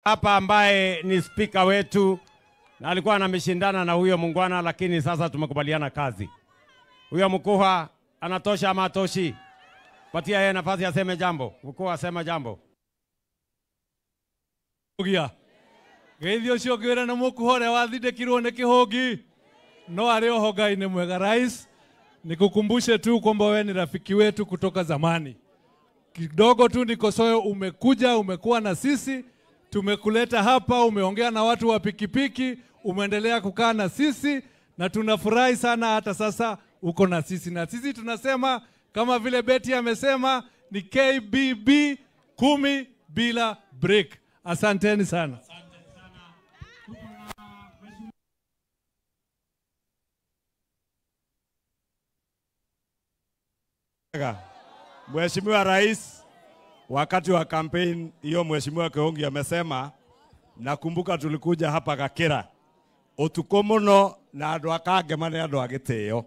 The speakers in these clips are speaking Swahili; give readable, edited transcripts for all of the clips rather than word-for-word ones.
Hapa ambaye ni spika wetu na alikuwa anameshindana na huyo mungwana, lakini sasa tumekubaliana kazi. Huyo Mkuha anatosha ama atoshi? Patia yeye nafasi aseme jambo. Mkuha asema jambo. Geithio ucio ngwira na Mukuha uria wathindikirwo ni Kihungi no ari oho Ngai ni mwega. Rais, nikukumbushe tu kwamba wewe ni rafiki wetu kutoka zamani. Kidogo tu nikosoe, umekuja, umekuwa na sisi, tumekuleta hapa, umeongea na watu wa pikipiki, umeendelea kukaa na sisi na tunafurahi sana hata sasa uko na sisi. Na sisi tunasema kama vile Betty amesema ni KBB 10 bila break. Asanteni sana. Mheshimiwa Rais, wakati wa campaign hiyo Mheshimiwa Kihungi amesema, nakumbuka tulikuja hapa Gakira utuko muno na andu akangema ni andu agitio,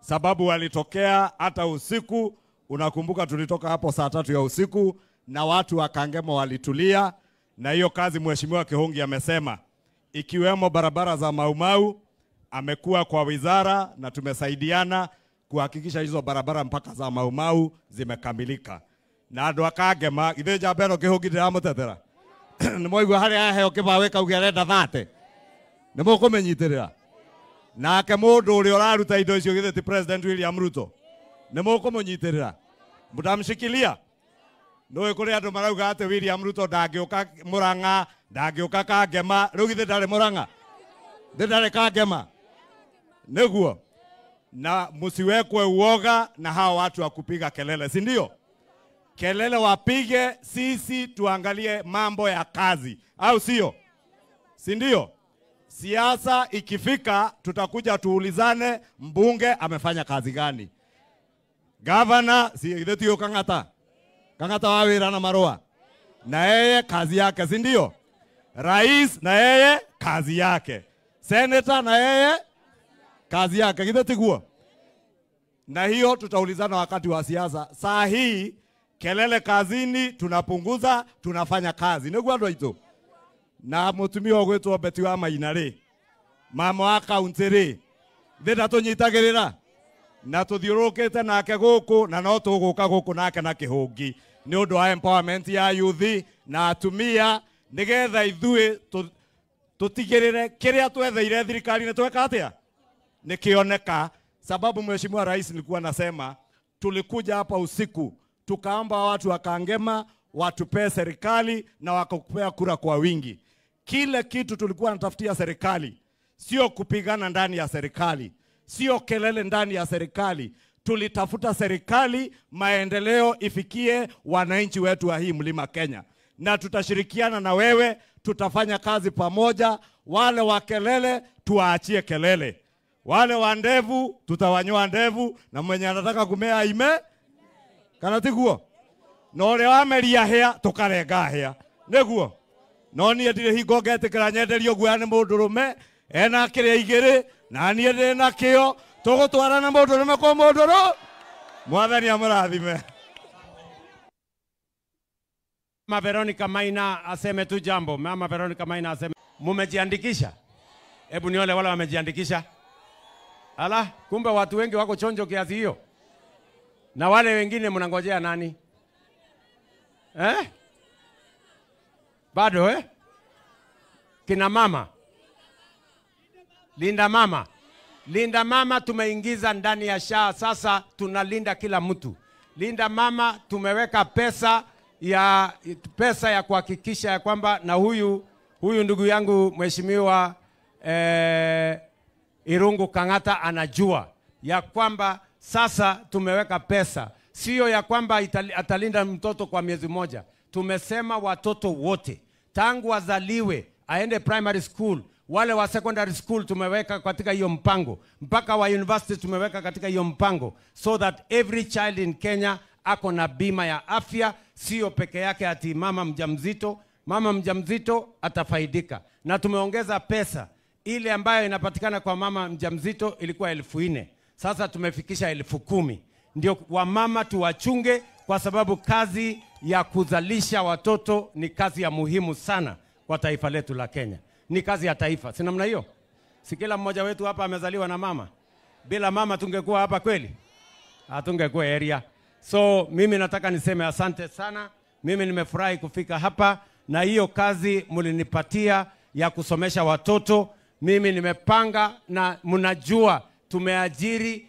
sababu walitokea hata usiku. Unakumbuka tulitoka hapo saa 3 ya usiku na watu wa Kangema walitulia, na hiyo kazi Mheshimiwa Kihungi amesema ikiwemo barabara za Maumau, amekuwa kwa wizara na tumesaidiana kuhakikisha hizo barabara mpaka za Maumau zimekamilika. Na andu akangema ithe njamba ĩno Kihungi ndĩramũtetera nĩ mwaigua harĩa aheo kĩbaũ ĩkauga arenda 30 nĩ mũkũmĩnyitĩrĩra. Nake mũndũ ũrĩa ũraruta indo icio githĩ ti President William Ruto, nĩ mũkũmũnyitĩrĩra, mũtamshikilia. Nĩũĩ kũrĩ andũ marauga atĩ William Ruto ndangĩũka Murang'a, ndangĩũka Kangema, rĩu githĩ ndarĩ Murang'a, githĩ ndarĩ Kangema? Nĩguo. Na msiwekwe uoga na hawa watu wa kupiga kelele, si ndio? Kelele wapige, sisi tuangalie mambo ya kazi, au sio? Si ndio? Siasa ikifika tutakuja tuulizane mbunge amefanya kazi gani. Governor, si githĩ Kang'ata? Kang'ata wa wĩra na marũa. Na yeye kazi yake, si ndio? Rais na yeye kazi yake. Senator na yeye kazi yake, githĩ tiguo? Na hiyo tutaulizana wakati wa siasa. Saa hii kelele kazini tunapunguza, tunafanya kazi. Nĩguo andũ aitũ. Na mũtumia ũgwĩtwo Betty wa Maina rĩ, mama wa kaunti rĩ, thĩ ndatũnyitagĩrĩra na tũthiũrũrũkĩte nake gũkũ na no tũgũka gũkũ nake na Kihungi nĩ ũndũ wa empowerment ya youth na atumia, nĩgetha ithuĩ tũtigĩrĩre kĩrĩa twetheire thirikari-inĩ tweka atĩa nikioneka. Sababu Mheshimiwa Rais, nilikuwa nasema tulikuja hapa usiku tukaomba watu wa Kangema watupee serikali na wakakupea kura kwa wingi. Kile kitu tulikuwa natafutia serikali sio kupigana ndani ya serikali, sio kelele ndani ya serikali. Tulitafuta serikali maendeleo ifikie wananchi wetu wa hii mlima Kenya, na tutashirikiana na wewe, tutafanya kazi pamoja. Wale wa kelele tuwaachie kelele, wale wa ndevu tutawanyoa ndevu, na mwenye anataka kumea ime kana tiguo, na ũrĩa wameria hĩa tũkarenga hĩa, nĩguo. No niĩ ndirĩ hingo ngetĩkĩra nyenderio guoya nĩ mũndũrũme ena kĩrĩa igĩrĩ, na niĩ ndĩ nakĩo, tũgũtwarana mũndũrũme kwa mũndũrũ. Mwathani amũrathime. Mama Veronica Maina aseme tu jambo. Mama Veronica Maina aseme. Mumejiandikisha? Hebu nione wale wamejiandikisha. Ala, kumbe watu wengi wako chonjo kiasi hiyo. Na wale wengine mnangojea nani? Eh? Bado eh? Kina mama. Linda mama. Linda mama tumeingiza ndani ya SHA, sasa tunalinda kila mtu. Linda mama tumeweka pesa ya kuhakikisha ya kwamba, na huyu ndugu yangu Mheshimiwa Irungu Kang'ata anajua ya kwamba sasa tumeweka pesa, sio ya kwamba atalinda mtoto kwa miezi moja. Tumesema watoto wote tangu wazaliwe aende primary school, wale wa secondary school tumeweka katika hiyo mpango, mpaka wa university tumeweka katika hiyo mpango, so that every child in Kenya ako na bima ya afya. Sio peke yake ati mama mjamzito. Mama mjamzito atafaidika. Na tumeongeza pesa ile ambayo inapatikana kwa mama mjamzito ilikuwa 4,000, sasa tumefikisha 10,000. Ndio wamama tuwachunge, kwa sababu kazi ya kuzalisha watoto ni kazi ya muhimu sana. kwa taifa letu la Kenya. Ni kazi ya taifa, si namna hiyo? Si kila mmoja wetu hapa amezaliwa na mama? Bila mama tungekuwa hapa kweli? Hatungekuwa area. So mimi nataka niseme asante sana. Mimi nimefurahi kufika hapa, na hiyo kazi mlinipatia ya kusomesha watoto, mimi nimepanga, na mnajua tumeajiri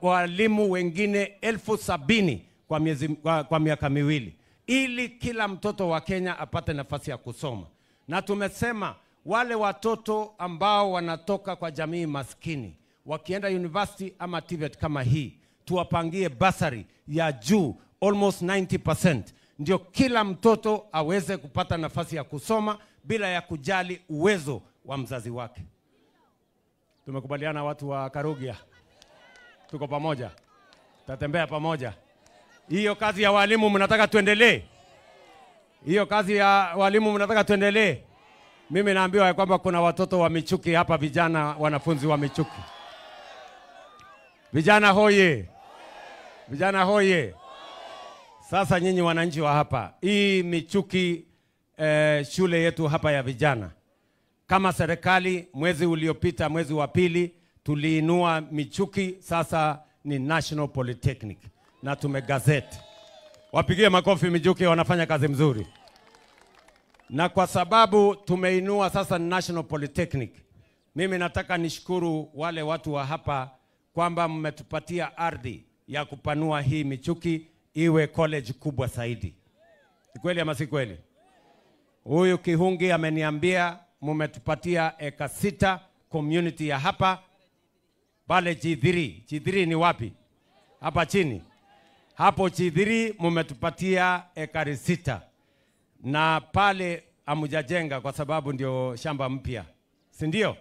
walimu wengine 70,000 kwa miaka miwili, ili kila mtoto wa Kenya apate nafasi ya kusoma. Na tumesema wale watoto ambao wanatoka kwa jamii maskini wakienda university ama TVET kama hii, tuwapangie basari ya juu almost 90%, ndio kila mtoto aweze kupata nafasi ya kusoma bila ya kujali uwezo wa mzazi wake. Tumekubaliana watu wa Karugia, tuko pamoja, tutatembea pamoja. Hiyo kazi ya walimu mnataka tuendelee? Hiyo kazi ya walimu mnataka tuendelee? Mimi naambiwa kwamba kuna watoto wa Michuki hapa, vijana wanafunzi wa Michuki. Vijana hoye! Vijana hoye! Sasa nyinyi wananchi wa hapa, hii Michuki shule yetu hapa ya vijana, kama serikali mwezi uliopita, mwezi wa pili, tuliinua Michuki, sasa ni National Polytechnic na tumegazeti. Wapigie makofi Michuki, wanafanya kazi mzuri. Na kwa sababu tumeinua sasa National Polytechnic, mimi nataka nishukuru wale watu wa hapa kwamba mmetupatia ardhi ya kupanua hii Michuki iwe college kubwa zaidi. Ni kweli ama si kweli? Huyu Kihungi ameniambia mmetupatia eka 6 community ya hapa pale G3. G3 ni wapi? Hapa chini. Hapo G3 mmetupatia ekari 6. Na pale hamujajenga kwa sababu ndio shamba mpya, si ndio?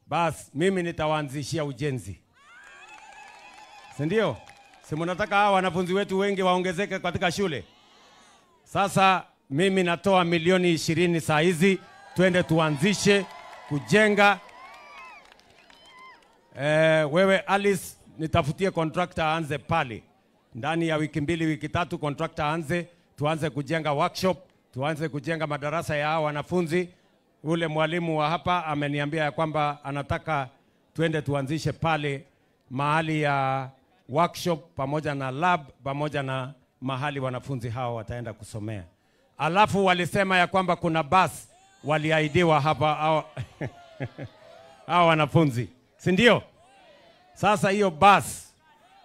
Bas mimi nitawaanzishia ujenzi, si ndio? Si mnataka hawa wanafunzi wetu wengi waongezeke katika shule? Sasa mimi natoa milioni 20 saa hizi, twende tuanzishe kujenga. Wewe Alice, nitafutie contractor aanze pale. Ndani ya wiki 2 wiki 3 contractor aanze, tuanze kujenga workshop, tuanze kujenga madarasa ya hawa wanafunzi. Ule mwalimu wa hapa ameniambia ya kwamba anataka tuende tuanzishe pale mahali ya workshop pamoja na lab pamoja na mahali wanafunzi hawa wataenda kusomea. Alafu walisema ya kwamba kuna bus waliahidiwa hapa hawa wanafunzi, si ndio? Sasa hiyo bus,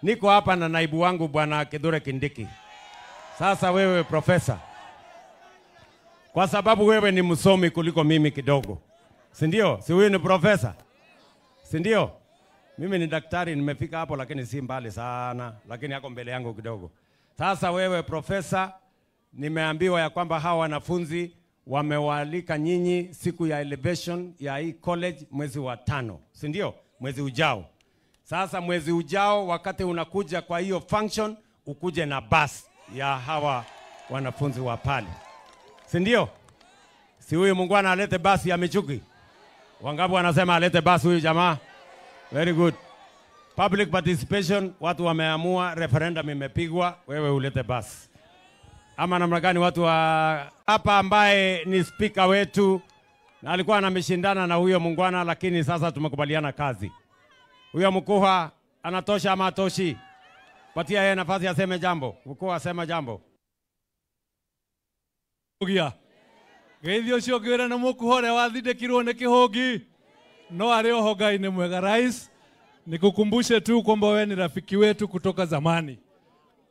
niko hapa na naibu wangu Bwana Kithure Kindiki. Sasa wewe profesa, kwa sababu wewe ni msomi kuliko mimi kidogo, si ndio? Si wewe ni profesa, si ndio? Mimi ni daktari, nimefika hapo lakini si mbali sana, lakini yako mbele yangu kidogo. Sasa wewe profesa, nimeambiwa ya kwamba hawa wanafunzi wamewaalika nyinyi siku ya elevation ya hii college mwezi wa 5, si ndio? Mwezi ujao. Sasa mwezi ujao wakati unakuja kwa hiyo function, ukuje na bus ya hawa wanafunzi wa pale, si ndio? Si huyu mungwana alete basi ya Michuki? Wangapi wanasema alete basi huyu jamaa? Very good. Public participation, watu wameamua, referendum imepigwa, wewe ulete basi. Ama namna gani watu wa hapa, ambaye ni speaker wetu na alikuwa anamshindana na huyo mungwana, lakini sasa tumekubaliana kazi. Huyo Mkuha anatosha ama atoshi? Patia yeye nafasi aseme jambo. Mkuha asema jambo. Geithio ucio ngwira na mukuha uria wathindikirwo ni Kihungi no ari oho Ngai ni mwega. Rais, nikukumbushe tu kwamba wewe ni rafiki wetu kutoka zamani.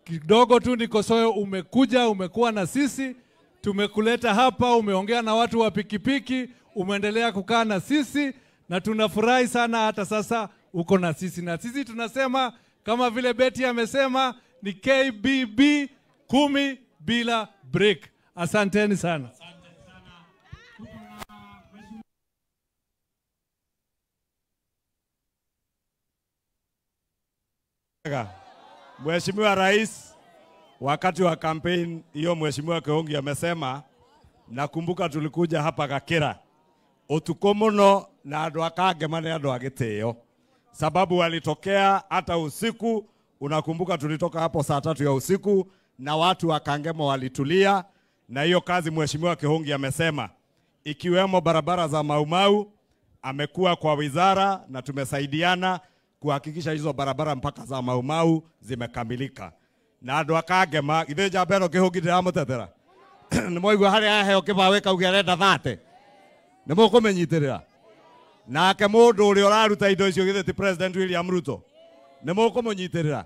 Kidogo tu nikosoe, umekuja, umekuwa na sisi, tumekuleta hapa, umeongea na watu wa pikipiki, umeendelea kukaa na sisi na tunafurahi sana hata sasa uko na sisi. Na sisi tunasema kama vile Betty amesema ni KBB 10 bila break. Asanteni sana. Mheshimiwa Rais, wakati wa campaign hiyo Mheshimiwa Kihungi amesema, nakumbuka tulikuja hapa Gakira utuko muno na andu akangema ni andu agitio, sababu walitokea hata usiku. Unakumbuka tulitoka hapo saa 3 ya usiku na watu wa Kangema walitulia, na hiyo kazi Mheshimiwa Kihungi amesema. ikiwemo barabara za Maumau. Amekuwa kwa wizara na tumesaidiana kuhakikisha hizo barabara mpaka za Maumau zimekamilika. Na andũ a Kangema ithe njamba ĩno Kĩhũngi ndĩramũtetera. Nĩ mwaigua harĩa aheo kĩbaũ ĩkauga arenda 30. Nĩ mũkũmĩnyitĩrĩra. Nake mũndũ ũrĩa ũraruta indo icio githĩ ti President William Ruto. Nĩ mũkũmũnyitĩrĩra.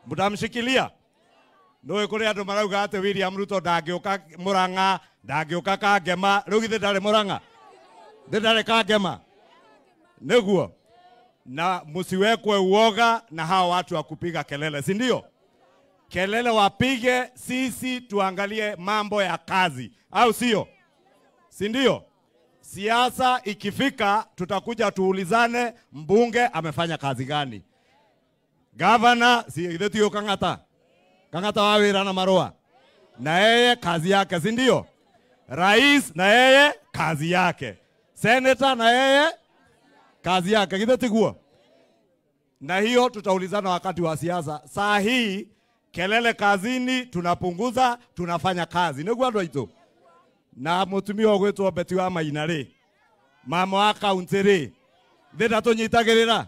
Mũtamshikilia. Nĩũĩ kũrĩ andũ marauga atĩ William Ruto ndangĩũka Murang'a, ndangĩũka Kangema, rĩu githĩ ndarĩ Murang'a? Githĩ ndarĩ Kangema? Nĩguo. Na msiwekwe uoga na hawa watu wa kupiga kelele, si ndio? Kelele wapige, sisi tuangalie mambo ya kazi, au sio? Si ndio? Siasa ikifika tutakuja tuulizane mbunge amefanya kazi gani. Governor si ithe tiyo Kang'ata. Kang'ata wa wĩra na marũa. Na yeye kazi yake, si ndio? Rais na yeye kazi yake. Senator na yeye kazi yake, githĩ tiguo? Na hiyo tutaulizana wakati wa siasa. Saa hii kelele kazini tunapunguza, tunafanya kazi. Nĩguo andũ aitũ? Na mũtumia ũgwĩtwo Betty wa Maina rĩ, mama wa kaunti rĩ, thĩ ndatũnyitagĩrĩra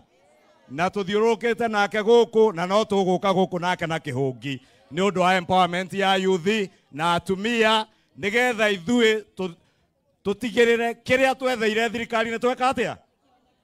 na tũthiũrũrũkĩte nake gũkũ na no tũgũka gũkũ nake na Kĩhũngi nĩ ũndũ wa empowerment ya youth na atumia, nĩgetha ithuĩ tũtigĩrĩre kĩrĩa twetheire thirikari nĩ tweka atĩa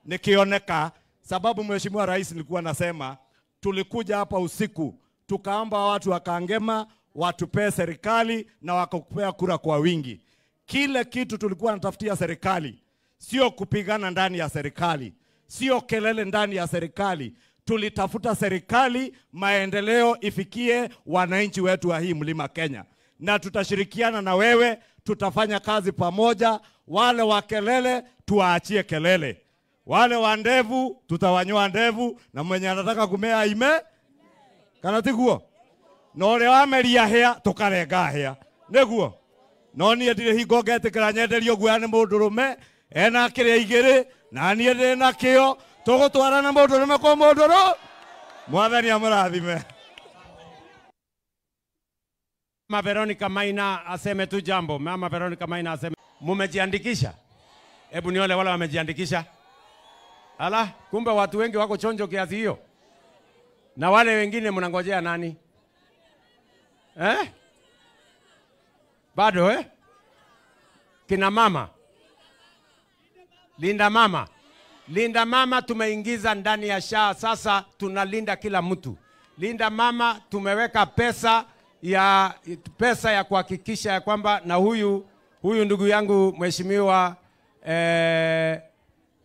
nikioneka. Sababu Mheshimiwa Rais, nilikuwa nasema tulikuja hapa usiku tukaomba watu wa Kangema watupee serikali na wakakupea kura kwa wingi. Kile kitu tulikuwa natafutia serikali sio kupigana ndani ya serikali, sio kelele ndani ya serikali. Tulitafuta serikali maendeleo ifikie wananchi wetu wa hii mlima Kenya, na tutashirikiana na wewe, tutafanya kazi pamoja. Wale wa kelele tuwaachie kelele, wale wa ndevu tutawanyoa ndevu, na mwenye anataka kumea ime kana tiguo, na ũrĩa wameria hĩa tũkarenga hĩa, nĩguo. No niĩ ndirĩ hingo ngetĩkĩra nyenderio guoya nĩ mũndũrũme ena kĩrĩa igĩrĩ, na niĩ ndĩ nakĩo, tũgũtwarana mũndũrũme kwa mũndũrũ. Mwathani amũrathime. Mama Veronica Maina aseme tu jambo. Mama Veronica Maina aseme. Mumejiandikisha? Hebu nione wale wamejiandikisha. Ala, kumbe watu wengi wako chonjo kiasi hiyo. Na wale wengine mnangojea nani? Eh? Bado eh? Kina mama. Linda mama. Linda mama tumeingiza ndani ya SHA, sasa tunalinda kila mtu. Linda mama tumeweka pesa ya kuhakikisha ya kwamba, na huyu ndugu yangu Mheshimiwa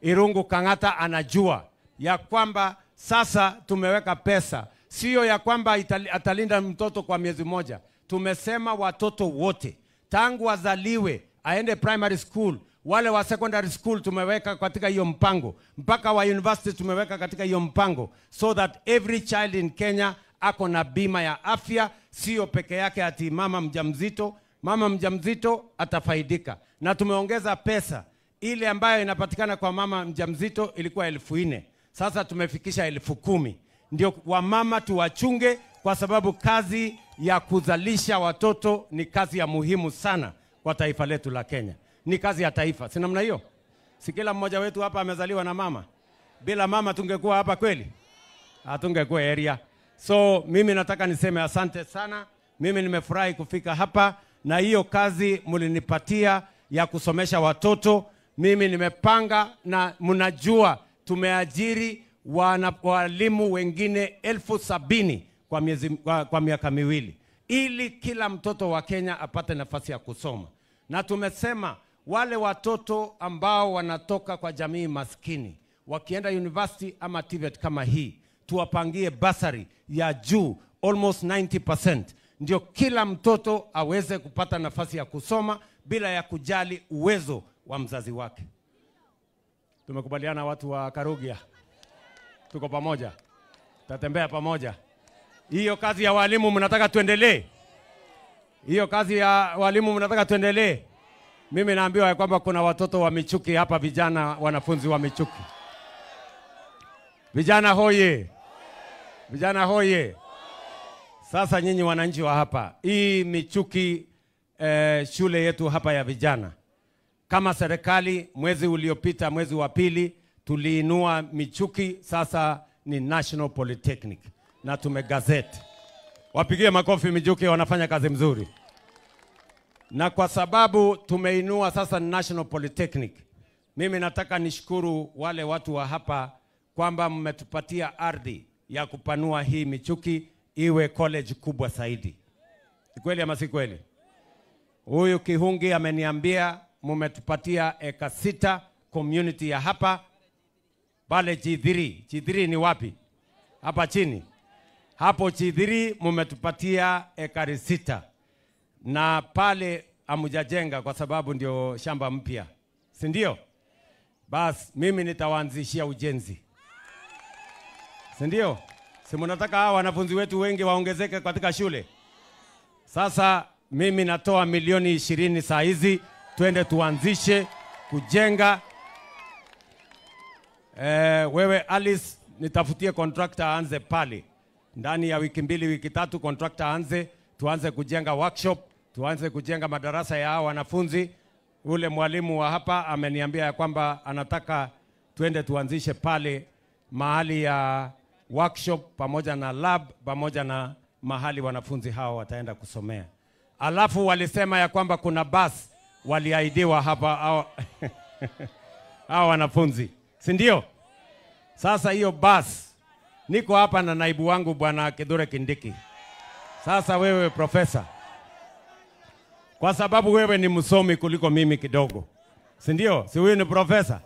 Irungu Kang'ata anajua ya kwamba sasa tumeweka pesa, sio ya kwamba atalinda mtoto kwa miezi moja. Tumesema watoto wote tangu wazaliwe aende primary school, wale wa secondary school tumeweka katika hiyo mpango, mpaka wa university tumeweka katika hiyo mpango, so that every child in Kenya ako na bima ya afya. Sio peke yake ati mama mjamzito. Mama mjamzito atafaidika. Na tumeongeza pesa ile ambayo inapatikana kwa mama mjamzito ilikuwa 4,000, sasa tumefikisha 10,000. Ndio wamama tuwachunge, kwa sababu kazi ya kuzalisha watoto ni kazi ya muhimu sana kwa taifa letu la Kenya. Ni kazi ya taifa, si namna hiyo? Si kila mmoja wetu hapa amezaliwa na mama? Bila mama tungekuwa hapa kweli? Hatungekuwa area. So mimi nataka niseme asante sana. Mimi nimefurahi kufika hapa, na hiyo kazi mlinipatia ya kusomesha watoto, mimi nimepanga, na mnajua tumeajiri walimu wengine 70,000 kwa miaka miwili, ili kila mtoto wa Kenya apate nafasi ya kusoma. Na tumesema wale watoto ambao wanatoka kwa jamii maskini wakienda university ama TVET kama hii, tuwapangie basari ya juu almost 90%, ndio kila mtoto aweze kupata nafasi ya kusoma bila ya kujali uwezo wa mzazi wake. Tumekubaliana watu wa Karugia, tuko pamoja, tutatembea pamoja. Hiyo kazi ya walimu mnataka tuendelee? Hiyo kazi ya walimu mnataka tuendelee? Mimi naambiwa ya kwamba kuna watoto wa Michuki hapa, vijana wanafunzi wa Michuki. Vijana hoye. Vijana hoye. Sasa nyinyi wananchi wa hapa, hii Michuki shule yetu hapa ya vijana, Kama serikali mwezi uliopita, mwezi wa pili, tuliinua Michuki, sasa ni National Polytechnic na tumegazette. Wapigie makofi Michuki, wanafanya kazi mzuri. Na kwa sababu tumeinua sasa National Polytechnic, mimi nataka nishukuru wale watu wa hapa kwamba mmetupatia ardhi ya kupanua hii Michuki iwe college kubwa zaidi. Ni kweli ama si kweli? Huyu Kihungi ameniambia mmetupatia eka 6 community ya hapa pale G3. G3 ni wapi? Hapa chini. Hapo G3 mmetupatia ekari 6. Na pale hamujajenga kwa sababu ndio shamba mpya. Si ndio? Bas mimi nitawaanzishia ujenzi. Si ndio? Si mnataka hawa wanafunzi wetu wengi waongezeke katika shule? Sasa mimi natoa milioni 20 saa hizi, twende tuanzishe kujenga. Wewe Alice, nitafutie contractor aanze pale. Ndani ya wiki 2, wiki 3 contractor aanze, tuanze kujenga workshop, tuanze kujenga madarasa ya hawa wanafunzi. Ule mwalimu wa hapa ameniambia ya kwamba anataka twende tuanzishe pale mahali ya workshop pamoja na lab pamoja na mahali wanafunzi hao wataenda kusomea. Alafu walisema ya kwamba kuna bus waliahidiwa hapa hao wanafunzi. Si ndio? Sasa hiyo bus, niko hapa na naibu wangu Bwana Kithure Kindiki. Sasa wewe profesa, kwa sababu wewe ni msomi kuliko mimi kidogo, si ndio? Si huyu ni profesa?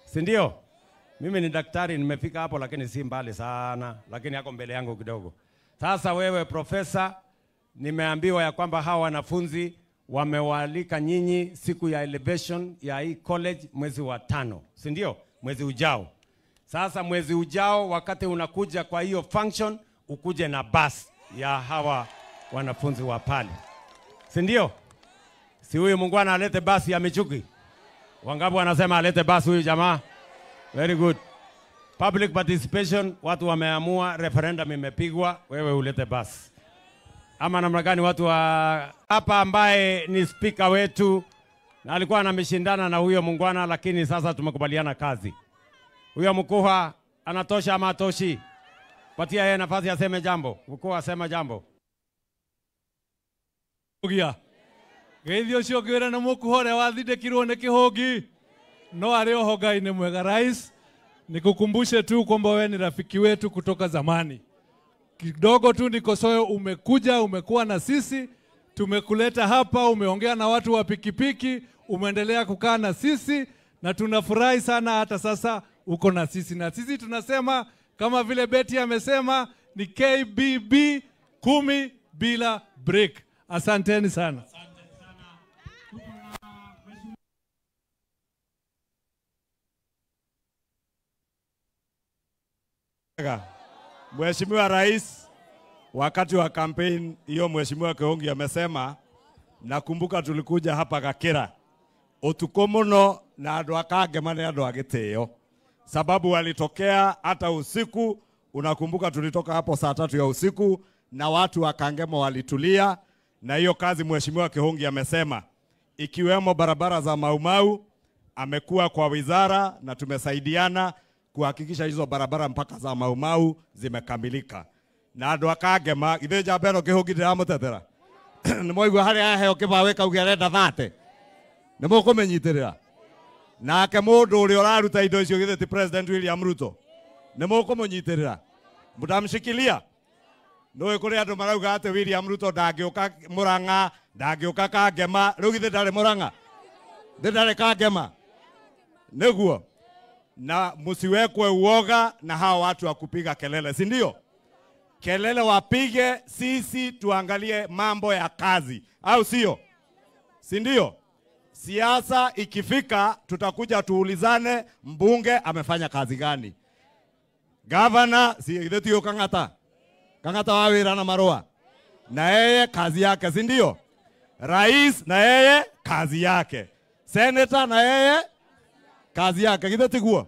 Si ndio? Mimi ni daktari, nimefika hapo lakini si mbali sana, lakini yako mbele yangu kidogo. Sasa wewe profesa, nimeambiwa ya kwamba hawa wanafunzi wamewaalika nyinyi siku ya elevation ya hii college mwezi wa 5, si ndio? Mwezi ujao. Sasa mwezi ujao wakati unakuja kwa hiyo function, ukuje na bus ya hawa wanafunzi wa pale. Si ndio? Si huyu mungwana alete basi ya Michuki? Wangapi wanasema alete basi huyu jamaa? Very good. Public participation, watu wameamua, referendum imepigwa, wewe ulete basi. Ama namna gani watu wa hapa ambaye ni speaker wetu na alikuwa anamshindana na huyo mungwana, lakini sasa tumekubaliana kazi. Huyo mkuha anatosha ama atoshi? Patia yeye nafasi aseme jambo. Mkuha asema jambo. Geithio ucio ngwira na mukuhore wathindikirwo ni Kihungi no ari oho Ngai ni mwega. Rais, nikukumbushe tu kwamba wewe ni rafiki wetu kutoka zamani. Kidogo tu nikosoe, umekuja, umekuwa na sisi, tumekuleta hapa, umeongea na watu wa pikipiki, umeendelea kukaa na sisi na tunafurahi sana hata sasa uko na sisi. Na sisi tunasema kama vile Betty amesema ni KBB 10 bila break. Asanteni sana. Mheshimiwa Rais, wakati wa campaign hiyo Mheshimiwa Kihungi amesema, nakumbuka tulikuja hapa Gakira utuko muno na andu akangema ni andu agitio, sababu walitokea hata usiku. Unakumbuka tulitoka hapo saa 3 ya usiku na watu wa Kangema walitulia. Na hiyo kazi Mheshimiwa Kihungi amesema, ikiwemo barabara za Maumau, amekuwa kwa wizara na tumesaidiana kuhakikisha hizo barabara mpaka za Maumau zimekamilika. Na andu akangema ithe njamba Kihungi ndiramutetera ni mwaigua haria aheo kibawe kauge arenda 30 ni mukumenyitirira nake mundu uria uraruta indo icio githe ti President William Ruto ni mukumunyitirira mutamshikilia. Nũĩ kũrĩ andũ marauga atĩ William Ruto ndangĩũka Murang'a, ndangĩũka Kangema, rĩu githĩ ndarĩ Murang'a, githĩ ndarĩ Kangema? Nĩguo. Na msiwekwe uoga na hao watu wa kupiga kelele, si ndio? Kelele wapige, sisi tuangalie mambo ya kazi, au sio? Si ndio? Siasa ikifika tutakuja tuulizane, mbunge amefanya kazi gani? Governor, si githĩ tiyo Kang'ata? Kang'ata wa wĩra na marũa, na yeye kazi yake, si ndio? Rais na yeye kazi yake, senator na yeye kazi yake, githĩ tiguo?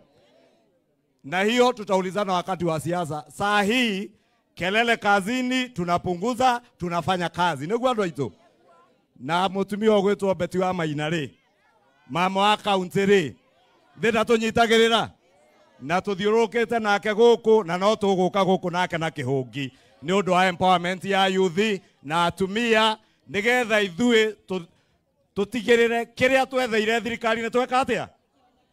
Na hiyo tutaulizana wakati wa siasa. Saa hii kelele kazini tunapunguza, tunafanya kazi. Nĩguo andũ aitũ. Na mũtumia ũgwĩtwo Betty wa Maina rĩ, Mama wa kaunti ri thina tunyitagirira na tuthiurukite nake guku na no tuguka guku nake na Kihungi ni undu wa empowerment ya youth na atumia nigetha ithuĩ tutigirire kiria twetheire thirikari ni tweka atia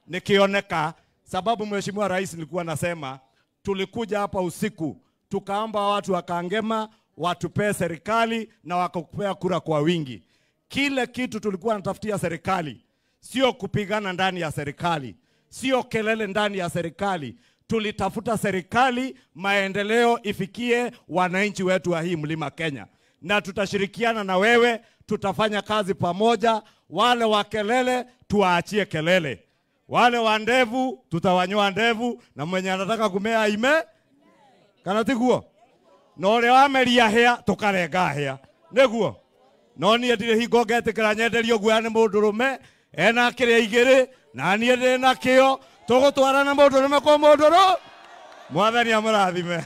nikioneka. Sababu Mheshimiwa Rais, nilikuwa nasema tulikuja hapa usiku tukaomba watu wa Kangema watupee serikali na wakakupea kura kwa wingi. Kile kitu tulikuwa natafutia serikali sio kupigana ndani ya serikali, sio kelele ndani ya serikali. Tulitafuta serikali maendeleo ifikie wananchi wetu wa hii mlima Kenya. Na tutashirikiana na wewe, tutafanya kazi pamoja. Wale wa kelele tuwaachie kelele, wale wa ndevu tutawanyoa ndevu, na mwenye anataka kumea ime kana tiguo, na ule wa meria hea tukarenga hea niguo. No nie ndire hingo ngetikira nyenderio guoya ni mundurume ena kiria igiri na nie ndiri na kio tugutwarana mundurume kwa munduru. Mwathani amurathime.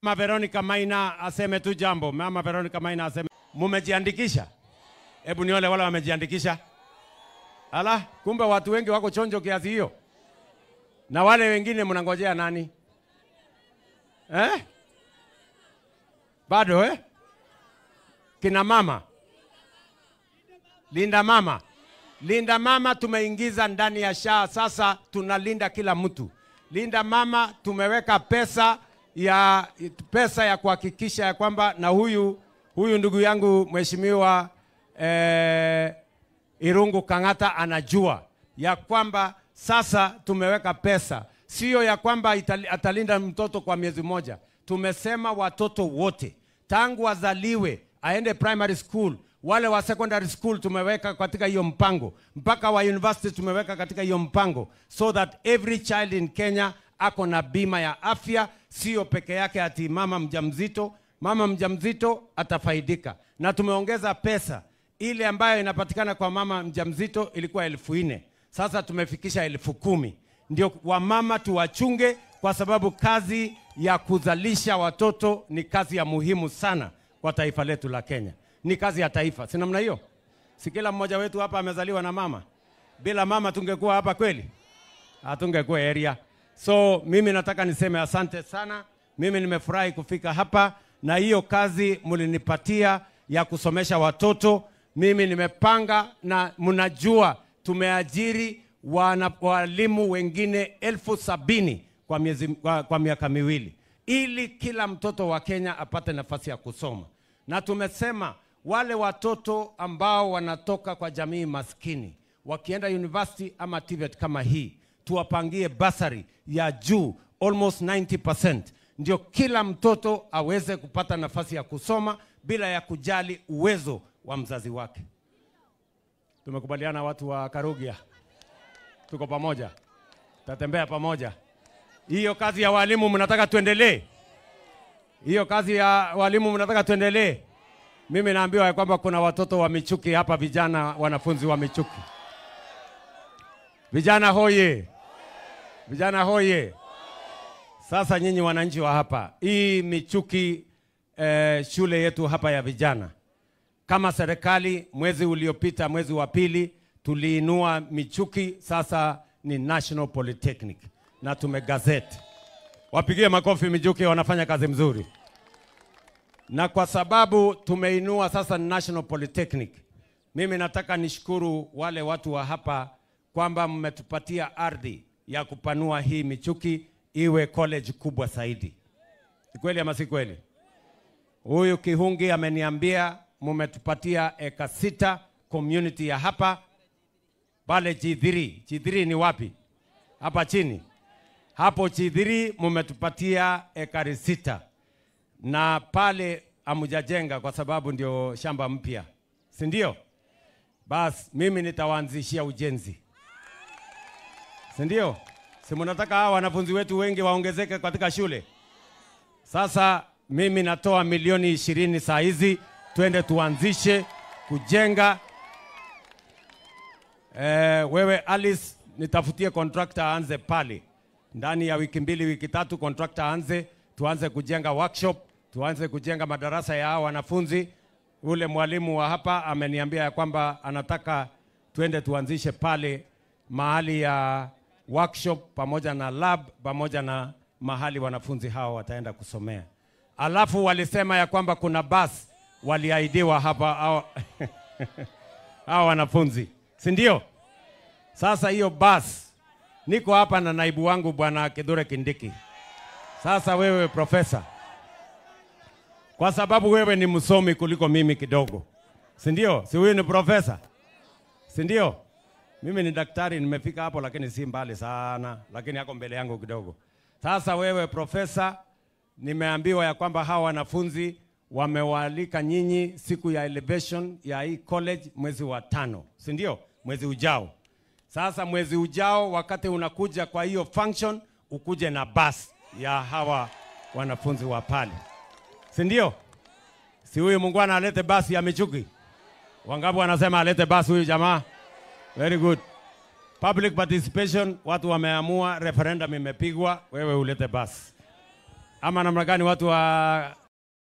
Mama Veronica Maina aseme tu jambo. Mama Veronica Maina aseme. Mumejiandikisha? Hebu nione wale wamejiandikisha. Ala, kumbe watu wengi wako chonjo kiasi hiyo. Na wale wengine mnangojea nani? Eh? Bado eh? Kina mama. Linda mama. Linda mama tumeingiza ndani ya SHA, sasa tunalinda kila mtu. Linda mama tumeweka pesa ya kuhakikisha ya kwamba, na huyu ndugu yangu Mheshimiwa Irungu Kang'ata anajua ya kwamba sasa tumeweka pesa, sio ya kwamba atalinda mtoto kwa miezi moja. Tumesema watoto wote tangu wazaliwe aende primary school, wale wa secondary school tumeweka katika hiyo mpango, mpaka wa university tumeweka katika hiyo mpango, so that every child in Kenya ako na bima ya afya. Sio peke yake ati mama mjamzito. Mama mjamzito atafaidika. Na tumeongeza pesa ile ambayo inapatikana kwa mama mjamzito ilikuwa 4,000, sasa tumefikisha 10,000. Ndio wamama tuwachunge, kwa sababu kazi ya kuzalisha watoto ni kazi ya muhimu sana kwa taifa letu la Kenya. Ni kazi ya taifa, si namna hiyo? Si kila mmoja wetu hapa amezaliwa na mama? Bila mama tungekuwa hapa kweli? Hatungekuwa area. So mimi nataka niseme asante sana. Mimi nimefurahi kufika hapa, na hiyo kazi mlinipatia ya kusomesha watoto, mimi nimepanga, na mnajua tumeajiri walimu wengine 70,000 kwa miaka miwili, ili kila mtoto wa Kenya apate nafasi ya kusoma. Na tumesema wale watoto ambao wanatoka kwa jamii maskini wakienda university ama TVET kama hii, tuwapangie basari ya juu almost 90%, ndio kila mtoto aweze kupata nafasi ya kusoma bila ya kujali uwezo wa mzazi wake. Tumekubaliana watu wa Karugia, tuko pamoja, tutatembea pamoja. Hiyo kazi ya walimu mnataka tuendelee? Hiyo kazi ya walimu mnataka tuendelee? Mimi naambiwa ya kwamba kuna watoto wa Michuki hapa, vijana wanafunzi wa Michuki. Vijana hoye. Vijana hoye. Sasa nyinyi wananchi wa hapa, hii Michuki shule yetu hapa ya vijana, kama serikali mwezi uliopita, mwezi wa pili, tuliinua Michuki, sasa ni National Polytechnic na tumegazeti. Wapigie makofi Michuki, wanafanya kazi mzuri. Na kwa sababu tumeinua sasa National Polytechnic, mimi nataka nishukuru wale watu wa hapa kwamba mmetupatia ardhi ya kupanua hii Michuki iwe college kubwa zaidi. Ni kweli ama si kweli? Huyu Kihungi ameniambia mmetupatia eka 6 community ya hapa pale G3. G3 ni wapi? Hapa chini. Hapo G3 mmetupatia ekari 6. Na pale hamujajenga kwa sababu ndio shamba mpya, si ndio? Bas mimi nitawaanzishia ujenzi, si ndio? Si mnataka hawa wanafunzi wetu wengi waongezeke katika shule? Sasa mimi natoa milioni 20 saa hizi, twende tuanzishe kujenga. Wewe Alice, nitafutie contractor aanze pale. Ndani ya wiki 2 wiki 3 contractor aanze, tuanze kujenga workshop, tuanze kujenga madarasa ya hawa wanafunzi. Ule mwalimu wa hapa ameniambia ya kwamba anataka tuende tuanzishe pale mahali ya workshop pamoja na lab pamoja na mahali wanafunzi hao wataenda kusomea. Alafu walisema ya kwamba kuna bus waliahidiwa hapa hao wanafunzi, si ndio? Sasa hiyo bus, niko hapa na naibu wangu Bwana Kithure Kindiki. Sasa wewe profesa, kwa sababu wewe ni msomi kuliko mimi kidogo, si ndio? Si huyu ni profesa, si ndio? Mimi ni daktari, nimefika hapo lakini si mbali sana, lakini yako mbele yangu kidogo. Sasa wewe profesa, nimeambiwa ya kwamba hawa wanafunzi wamewaalika nyinyi siku ya elevation ya hii college mwezi wa 5, si ndio? Mwezi ujao. Sasa mwezi ujao wakati unakuja kwa hiyo function, ukuje na bus ya hawa wanafunzi wa pale, si ndio? Si huyu mungwana alete basi ya Michuki? Wangapi wanasema alete basi huyu jamaa? Very good. Public participation, watu wameamua, referendum imepigwa, wewe ulete basi. Ama namna gani watu wa